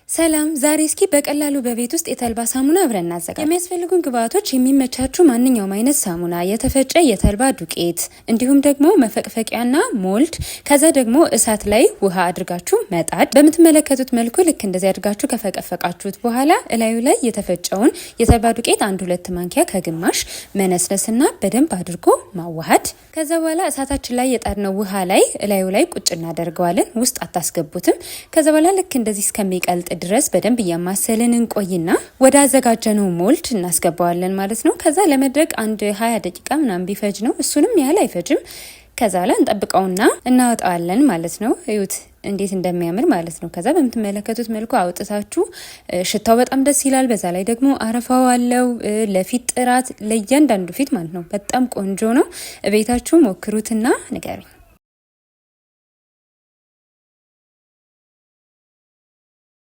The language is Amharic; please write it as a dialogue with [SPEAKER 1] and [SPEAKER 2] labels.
[SPEAKER 1] ሰላም፣ ዛሬ እስኪ በቀላሉ በቤት ውስጥ የተልባ ሳሙና አብረን እናዘጋጅ። የሚያስፈልጉን ግብአቶች የሚመቻችሁ ማንኛውም አይነት ሳሙና፣ የተፈጨ የተልባ ዱቄት፣ እንዲሁም ደግሞ መፈቅፈቂያና mold፣ ከዛ ደግሞ እሳት ላይ ውሃ አድርጋችሁ መጣድ። በምትመለከቱት መልኩ ልክ እንደዚህ አድርጋችሁ ከፈቀፈቃችሁት በኋላ እላዩ ላይ የተፈጨውን የተልባ ዱቄት 1-2 ማንኪያ ከግማሽ መነስነስና በደንብ አድርጎ ማዋሃድ። ከዛ በኋላ እሳታችን ላይ የጣድነው ውሃ ላይ እላዩ ላይ ቁጭ እናደርገዋለን። ውስጥ አታስገቡትም። ከዛ በኋላ ልክ እንደዚህ እስከሚቀልጥ ድረስ በደንብ እያማሰልን እንቆይና ወደ አዘጋጀነው mold እናስገባዋለን ማለት ነው። ከዛ ለመድረቅ አንድ 20 ደቂቃ ምናምን ቢፈጅ ነው። እሱንም ያህል አይፈጅም። ከዛ ላይ እንጠብቀውና እናወጣዋለን ማለት ነው። እዩት እንዴት እንደሚያምር ማለት ነው። ከዛ በምትመለከቱት መልኩ አውጥታችሁ ሽታው በጣም ደስ ይላል። በዛ ላይ ደግሞ አረፋው አለው ለፊት ጥራት፣ ለእያንዳንዱ ፊት ማለት ነው። በጣም ቆንጆ ነው። ቤታችሁ ሞክሩትና ንገሩኝ።